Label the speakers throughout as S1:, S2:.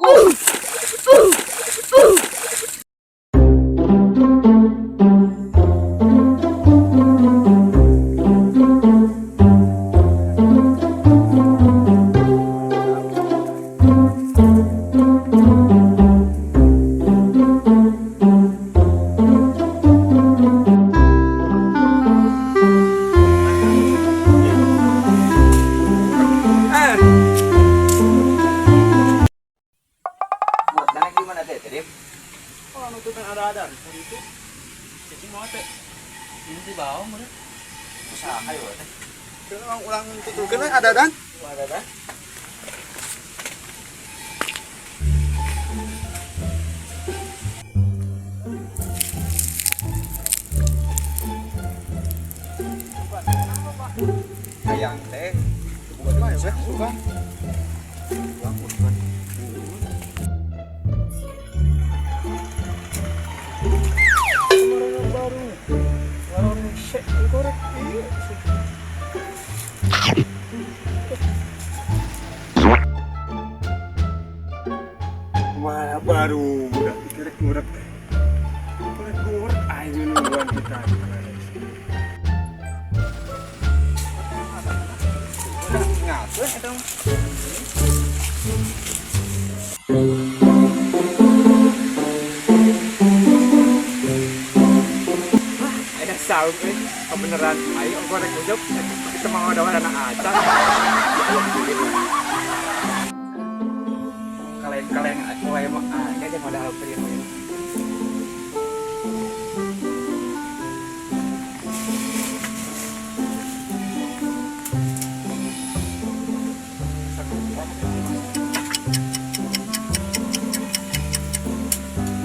S1: Eh.
S2: Buat dana gimana teh tadi?
S1: Oh, anu tuh kan ada-ada itu. Cicing mau teh.
S2: Ini di bawah meureun. Usaha ayo teh.
S1: Ulang ulang tuturkeun we ada dan.
S2: Ada dah.
S1: Hayang teh. Bukan ya, bukan. Baru. Warung sek korek ieu. Mana baru udah dikerek ngurek teh. Korek ngurek aing nungguan kita.
S2: Ngatur eta mah.
S1: Ada saung eh kebenaran ayo korek ujub kita mau ada anak acan. Kalian kalian aku emang aja jangan ada hal pria.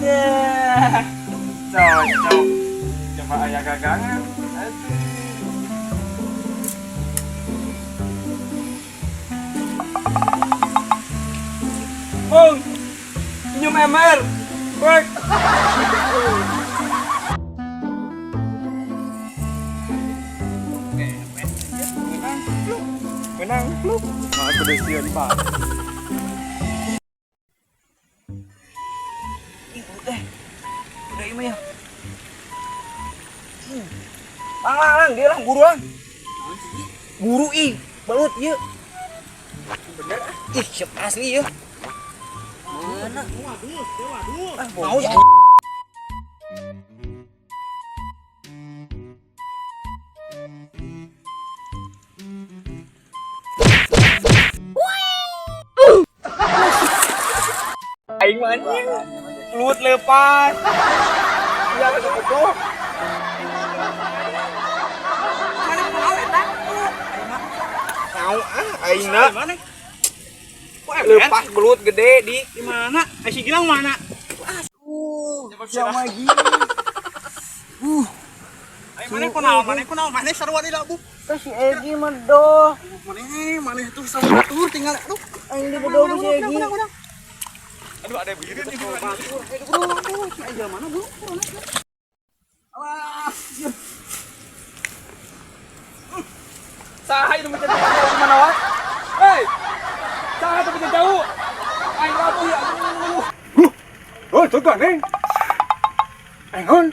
S1: Ya, cocok. Coba ayah gagangan. Aduh. Bung, senyum MR. Work. Menang, pluk. Menang, pluk. Mau aku sieun, Pak.
S2: Ih, udah. Udah ieu mah ya. Lang lang lang, dia lang buru lang. Buru ih, balut ieu.
S1: Bener ah.
S2: Ih, siap asli ya. Mana?
S1: Waduh, waduh.
S2: Ah, mau ya.
S1: Aing mah anjing. Pelut lepas. Iya kata goblok.
S2: Mana mau eta?
S1: Mau ah aing na.
S3: Mana?
S1: Lepas belut gede di
S3: Di mana? Eh, si Gilang mana?
S2: Sama gini.
S3: Ayo mana kunaon? Mana kunaon? Mana sarua di labu?
S2: Si Egi mah doh.
S3: Mana mana tuh sarua tuh tinggal aduh.
S2: Aing di bodoh si Egi.
S1: Aduh ada biru nih.
S3: Bro, si Aja mana, Bro?
S1: Alah. Saha itu mencari jauh mana wah? Hei. Saha itu mencari jauh. Aing rapuh ya. Aduh.
S4: Oh, tuh kan, Neng. Engon.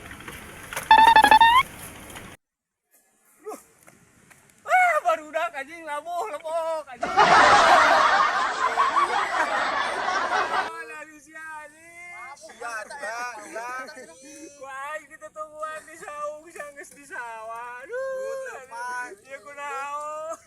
S1: Ah, barudak anjing labuh lepok anjing. Alah, sia anjing. Wah, aing ditutungguan di saung sanggeus di sawah. Aduh. Ieu kunaon?